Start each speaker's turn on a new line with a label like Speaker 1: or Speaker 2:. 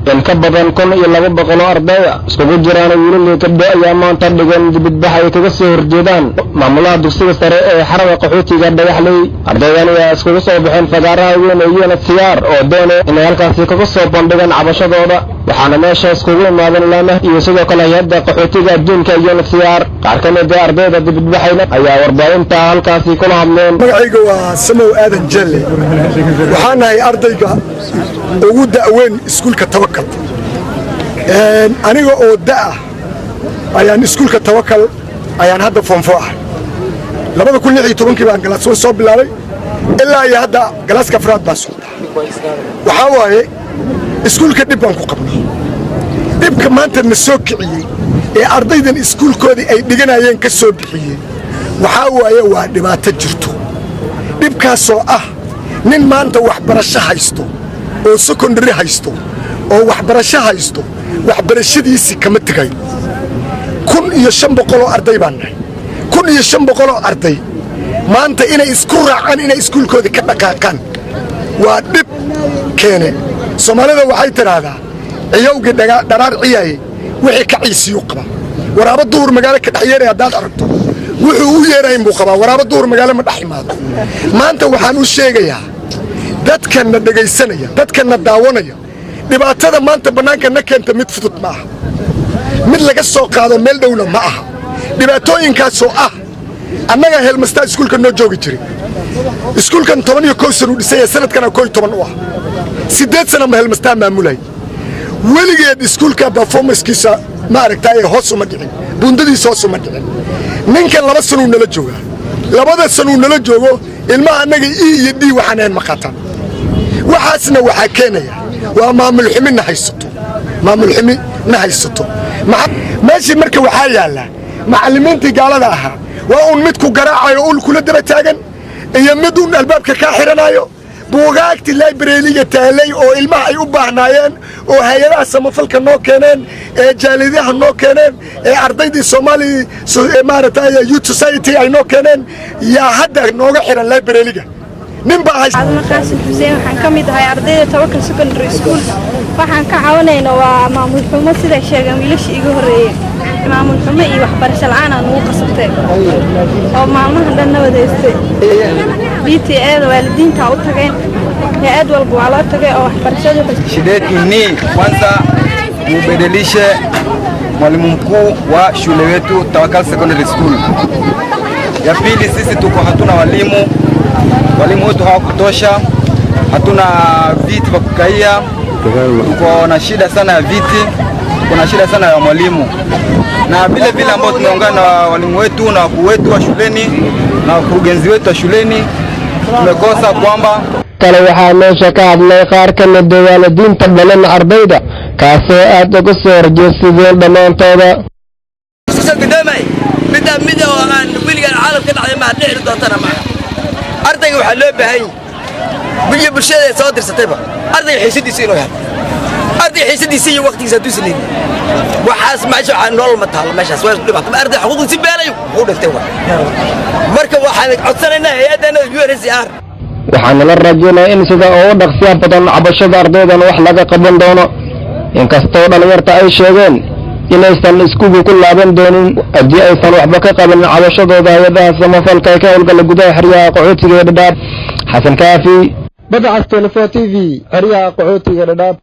Speaker 1: In ka badan 1200 oo arday ah, iskugu jiraan wiilal iyo gabdho, ayaa maanta dhigan dibadbax ay kaga soo horjeedaan maamulaha dugsiga sare ee xarada qaxootiga Dhagaxley. Ardaydan ayaa iskugu soo baxeen fagaaraha weyn ee UNHCR oo doonaya inay halkaasi kaga soo bandhigaan cabashadooda, waxaana meesha iskugu imaadeen laamaha iyo sidoo kale hay-adda qaxootiga adduunka UNHCR. Qaar ka mid ah ardayda dibadbaxayna ayaa warbaahinta halkaasi kula hadleen.
Speaker 2: Magacayga waa Samow Aadan Jelle. Waxaan nahay ardayga ugu da'weyn iskuulka Tawakal. Aniga oo da'ah ayaan iskuulka Tawakal ayaan hadda form four ah. 2016-kii baan class one soo bilaabay, ilaa iyo hadda classka afraad baan socdaa. Waxaa waaye, iskuulka dhib baan ku qabnaa. Dhibka maanta na soo kiciyey ee ardaydan iskuulkoodii ay dhiganayeen ka soo bixiyey waxaa waaye, waa dhibaato jirto. Dhibkaasoo ah nin maanta waxbarasho haysto oo secondary haysto oo waxbarasho haysto, waxbarashadiisii kama tegayo. 1500-oo arday baan nahay. 1500-oo arday maanta inay isku raacaan inay iskuulkoodii ka dhaqaaqaan waa dhib keene. Soomaalida waxay tidhaahdaa, ciyowgii dharaar ciyaaye wixii ka ciisiyuu qabaa. Waraabo duhur magaalo ka dhex yeeraya haddaad aragto, wuxuu u yeerayn buu qabaa. Waraabo duhur magaalo ma dhex imaado. Maanta waxaan u sheegayaa dadkanna dhegaysanaya, dadkanna daawanaya, dhibaatada maanta bannaanka na keenta mid fudud ma aha, mid laga soo qaado meel dhowna ma aha. Dhibaatooyinkaasoo ah, annagaa headmaster iskuulka noo joogi jiray. Iskuulkan 11 sana u dhisanya, sanadkana 11 u ah. 8 sana ma headmaster maamulay. Weligeed iskuulka performancekiisa ma aragtaaye hoos uma dhicin, buundadiisa hoos uma dhicin. Ninkan 2 sanuu nala joogaa. 2-da sanuu nala joogo, ilmaha annaga E iyo D waxaan ahayn ma qaataan. Waxaasna waxaa keenaya waa maamul xumi na haysato, maamul xumi na haysato. Meeshii marka waxaa yaallaa macallimiintii gaalada ahaa, waa uun mid ku garaacayo, ul kula daba taagan, iyo mid uun albaabka kaa xidhanayo. Buugaagtii libraryga taalay oo ilmaha ay u baahnaayeen oo hay-adaha samafalka noo keeneen, ee jaaliyadaha noo keeneen, ee ardaydii Soomaali maaragtay Youth Society ay noo keeneen, yaa hadda nooga xihan libraryga. Nin baa haysta.
Speaker 3: Adna Qaasim Xuseen, waxaan ka mid ahay ardayda Tawakal Secondary School. Waxaan ka cawanayna waa maamul xumo, siday sheegeen wiilashii iga horreeyey. Maamul xumo iyo waxbarasho la'aan aan ugu qasabtay oo maalmahan dhan nabad haystay. PTA da waalidiinta u tageen, hay-ad walba waa loo tagay oo waxbarashadu.
Speaker 4: Shida yetu ni kwanza mubadilishe mwalimu mkuu wa shule wetu Tawakal Secondary School. Ya pili, sisi tuko hatuna walimu, walimu wetu hawakutosha, hatuna viti vya kukaia, tuko na shida sana ya viti, kuna shida sana ya mwalimu, na vile vile ambao tumeungana na walimu wetu na wakuu wetu wa shuleni na wakurugenzi wetu wa shuleni, tumekosa kwamba
Speaker 1: Kale waxaa meesha ka hadlay qaar ka mid ah waalidiinta dhalan ardayda, kaasoo aad uga soo horjeedsadeen dhammaantooda.
Speaker 5: Guddoomay midda mida oo aan weligaan caalam ka dhacday maa, dhici doontana maaha. Ardayga waxaa loo baahan yahay iyo bulshada soo dirsatayba ardayga xiisadiisa inuu helo. Ardayga xiisadiisa iyo waqtigiisa hadduusan helin, waxaas meesha waxaa nolol ma taalo. Meeshaas waa dhibaato. Arday xuquuqdiisi beelayo wuu dhintay waa. Marka waxaan codsanaynaa hay-addeena UNHCR.
Speaker 1: Waxaana la rajaynaya in sida ugu dhaqsiya badan cabashada ardaydan wax laga qaban doono, inkastoo dhallinyarta ay sheegeen inaysan iskugu ku laaban doonin haddii aysan waxba ka qabanin cabashadooda hay-adaha samafalka ee ka howlgala gudaha xeryaha qaxootiga ee Dhadhaab. Xasan Kaafi, Badacas 24 TV, xeryaha qaxootiga Dhadhaab.